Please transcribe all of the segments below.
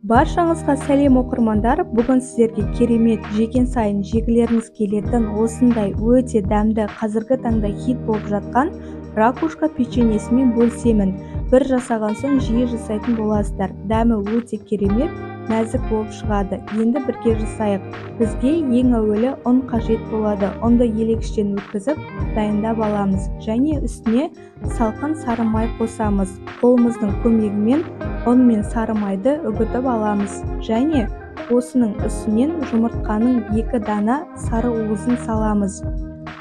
Баршаңызға сәлем, оқырмандар! Бүгін сіздерге керемет, жеген сайын жегілеріңіз келетін осындай өте дәмді, қазіргі таңда хит болып жатқан ракушка печеньесімен бөлісемін. Бір жасаған соң жиі жасайтын боласыздар. Дәмі өте керемет, нәзік болып шығады. Енді бірге жасайық. Бізге ең әуелі ұн қажет болады. Ұнды елегіштен өткізіп дайындап аламыз және үстіне салқын сары май қосамыз. Қолымыздың көмегімен ұн мен сары майды үгітіп аламыз және осының үстінен жұмыртқаның 2 дана сары уызын саламыз.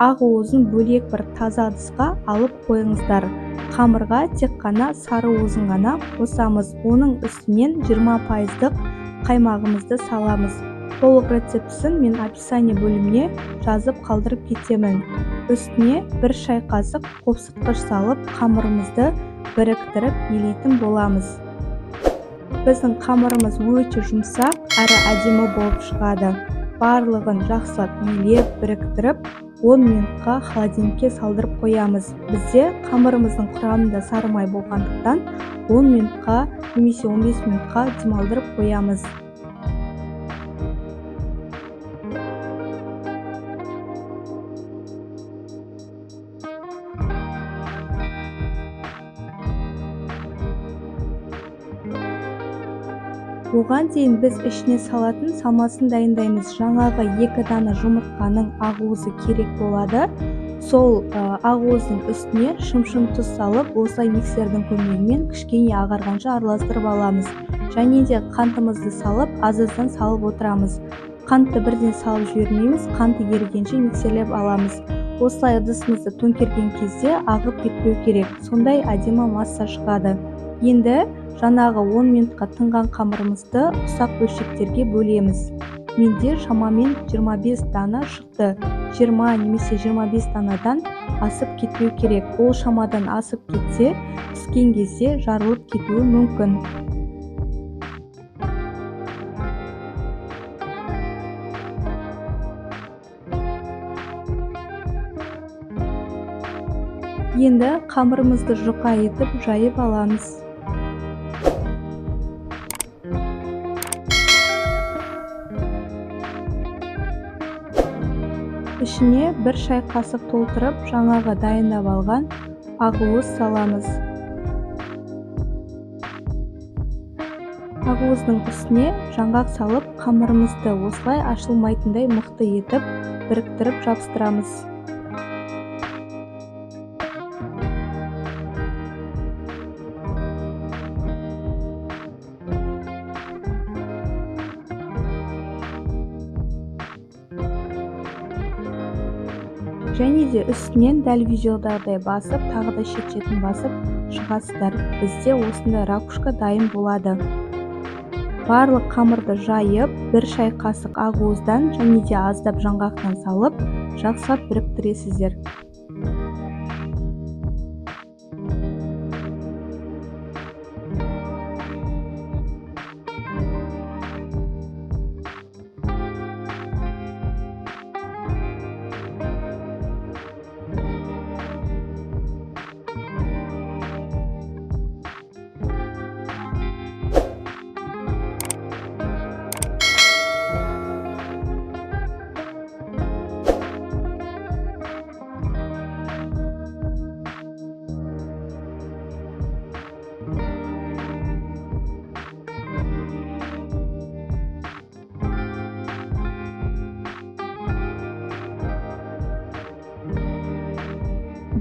Ақ уызын бөлек бір таза ыдысқа алып қойыңыздар. Қамырға тек қана сары уызын ғана қосамыз. Оның үстінен 20%-дық қаймағымызды саламыз. Толық рецептісін мен описание бөліміне жазып қалдырып кетемін. Үстіне 1 шай қасық қопсытқыш салып, қамырымызды біріктіріп елейтін боламыз. Біздің қамырымыз өте жұмсақ әрі әдемі болып шығады. Барлығын жақсылап елеп, біріктіріп, 10 минутқа холодильникке салдырып қоямыз. Бізде қамырымыздың құрамында сары май болғандықтан 10 минутқа немесе 15 минутқа демалдырып қоямыз. Оған дейін біз ішіне салатын салмасын дайындаймыз. Жаңағы 2 дана жұмыртқаның ақуызы керек болады. Сол ақуыздың үстіне шымшым тұз салып, осылай миксердің көмегімен кішкене ағарғанша араластырып аламыз. Және де қантымызды салып, аз-аздан салып отырамыз. Қантты бірден салып жібермейміз, қанты ерігенше миксерлеп аламыз. Осылай ыдысымызды төңкерген кезде ағып кетпеу керек. Сондай әдемі масса шығады. Енді жаңағы 10 минутқа тынған қамырымызды ұсақ бөлшектерге бөлеміз. Менде шамамен 25 дана шықты. 20 немесе 25 данадан асып кетпеу керек. Ол шамадан асып кетсе, піскен кезде жарылып кетуі мүмкін. Енді қамырымызды жұқа етіп жайып аламыз. Ішіне 1 шай қасық толтырып, жаңағы дайындап алған ақуыз саламыз. Ақуыздың үстіне жаңғақ салып, қамырымызды осылай ашылмайтындай мықты етіп біріктіріп жабыстырамыз. Және де үстінен дәл видеодағыдай басып, тағы да шет-шетін басып шығасыздар. Бізде осындай ракушка дайын болады. Барлық қамырды жайып, 1 шай қасық ақуыздан және де аздап жаңғақтан салып, жақсылап біріктіресіздер.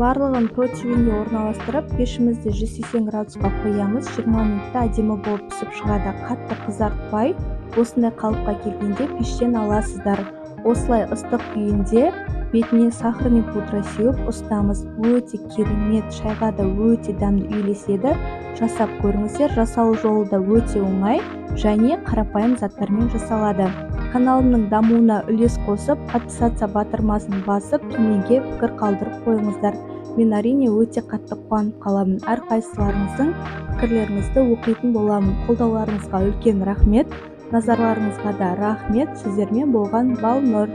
Барлығын противеньге орналастырып, пешімізді 180 градусқа қоямыз. 20 минутта әдемі болып пісіп шығады. Қатты қызартпай, осындай қалыпқа келгенде пештен аласыздар. Осылай ыстық күйінде бетіне сахарный пудра сеуіп ұстамыз. Өте керемет, шайға да өте дәмді үйлеседі. Жасап көріңіздер, жасалу жолы да өте оңай және қарапайым заттармен жасалады. Каналымның дамуына үлес қосып, подписаться батырмасын басып, төменге пікір қалдырып қойыңыздар. Мен әрине өте қатты қуанып қаламын. Әрқайсыларыңыздың пікірлеріңізді оқитын боламын. Қолдауларыңызға үлкен рахмет. Назарларыңызға да рахмет. Сіздермен болған Балнұр.